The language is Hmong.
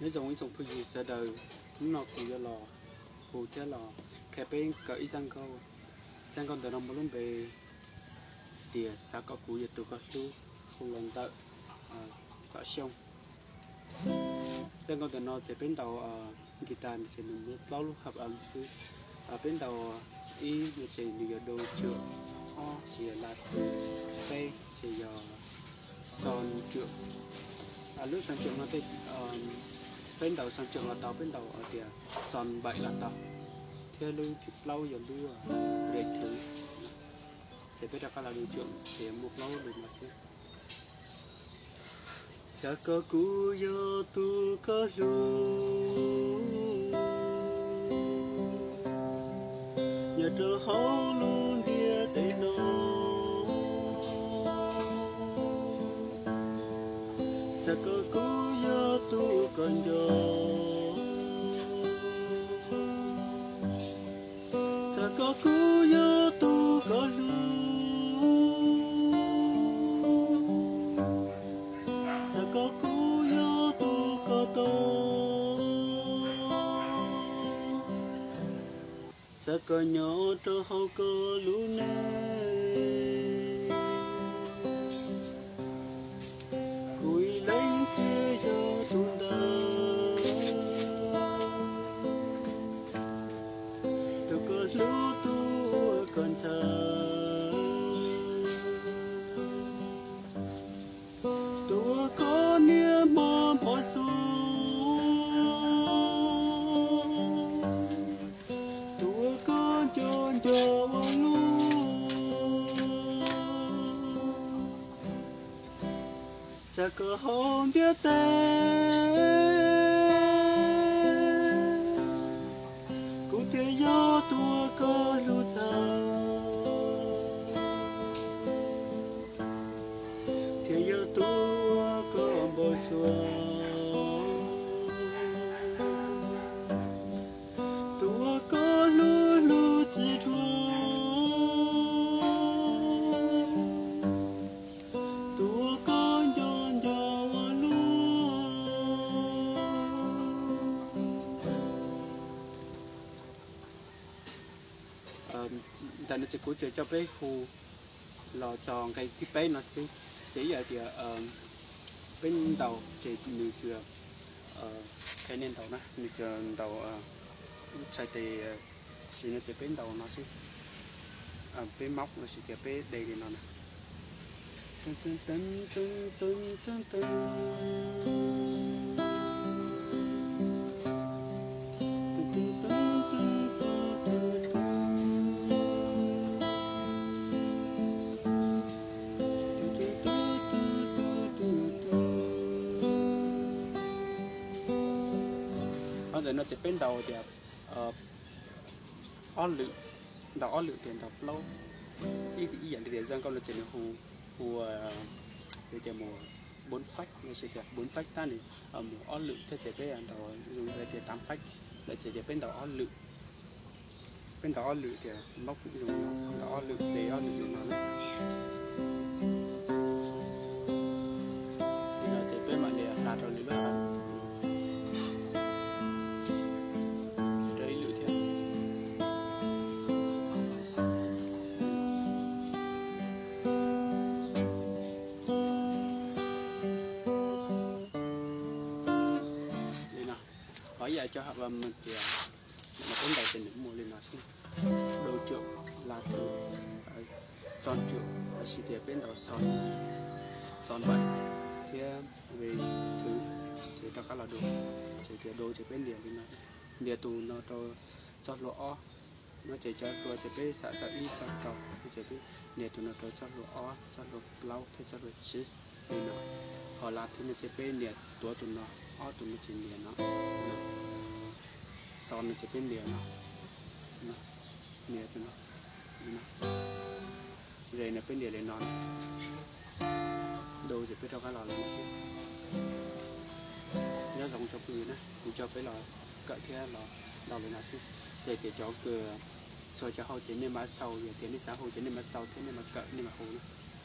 Nyob zoo ib tsoom phooj ywg sawv daws, hnub no kuv yuav los hu thiab los qhia peb kawm ib zaj nkauj. Zaj nkauj ntawm no muaj lub npe tias Xav kom kuv yog tus koj hlub, hu los ntawm Txom Xyooj. Zaj nkauj ntawm no ces peb ntaus guitar ces nws muaj plaub lub hợp âm xwb. Peb ntaus ib no ces nws yog do trượm, ob ces yog la trượm, peb ces yog son trượm. Lub son trượm no tej peb ntaus son trượm los tau, peb ntaus tias son bảy los tau, thiab lub thib plaub yog lub re thứ. Ces peb rov qab los do trượm ces muaj plaub lub no xwb. Xav kom kuv yog tus koj hlub, nyob rau hauv lub ntiaj teb no. Xav kom kuv yog tus koj nco, xav kom kuv yog tus koj hlub, xav kom kuv yog tus koj tau, xav kom nyob rau hauv koj lub neej. Kuv ib leeg thiaj yog tus ntawd, tus koj hlub tus uas koj ntxhais, tus uas koj niaj hmo npog xub, tus uas koj nco nco ua luaj. Xav kom hauv ntiaj teb kuv thiaj yog tus uas koj hlub tshaj, thiaj yog tus uas koj npau suav, tus uas koj hlub hlub tsis dhuav, tus uas koj nco nco ua luaj. Ntawm no ces kuv tsuas coj peb hu los txog nqe thib peb no xwb. Ces ib yam tias peb ntaus ces nws tsuas, qhia nej ntaus na, nws tsuas ntaus tshais tes siv no ces peb ntaus no xwb. Peb maub los sis tias peb de li no na. Ntawm no ces peb ntaus tias ob lwm, ntaus ob lwm tias ntaus plaub. Ib yam li tias zaj nkauj no ces nws hu, hu tias mus bốn phách, no ces tias bốn phách tab nws mus ob lwm thiab ces peb ntaus zoo li tias tám phách, lawm ces tias peb ntaus ob lwm. Peb ntaus ob lwm tias maub zoo no, ntaus ob lwm, de ob lwm li no na. Li no ces peb mam li hla rau lwm lub, rau ib lwm thiab. Li no, ho ib yam cov hợp âm tias peb ntaus ces nws muaj li no xwb: do trượm, la trượm, son trượm, los sis tias peb ntaus son, son bảy thiab re thứ, ces rov qab los do, ces tias do ces peb nias li no, nias tus no rau txoj hlua ob, no ces cov hlua ces peb xam txoj ib txoj rau, ces peb nias tus no rau txoj hlua ob, txoj hlua plaub thiab txoj hlua tsib li no. Ho la thứ no ces peb nias tuav tus no, ob tus no ces nias no. Son no ces peb nias no, nias tus no, re no peb nias li no, do ces peb rov qab los li no xwb. Nyob zoo tsoom phooj ywg na, kuv coj peb los kawm thiab los ntaus li no xwb. Ces tias cov kws txhua cov hauj ces nej mam xaus, yog tias nej xav hu ces nej mam xaus thiab nej mam kawm nej mam hu na.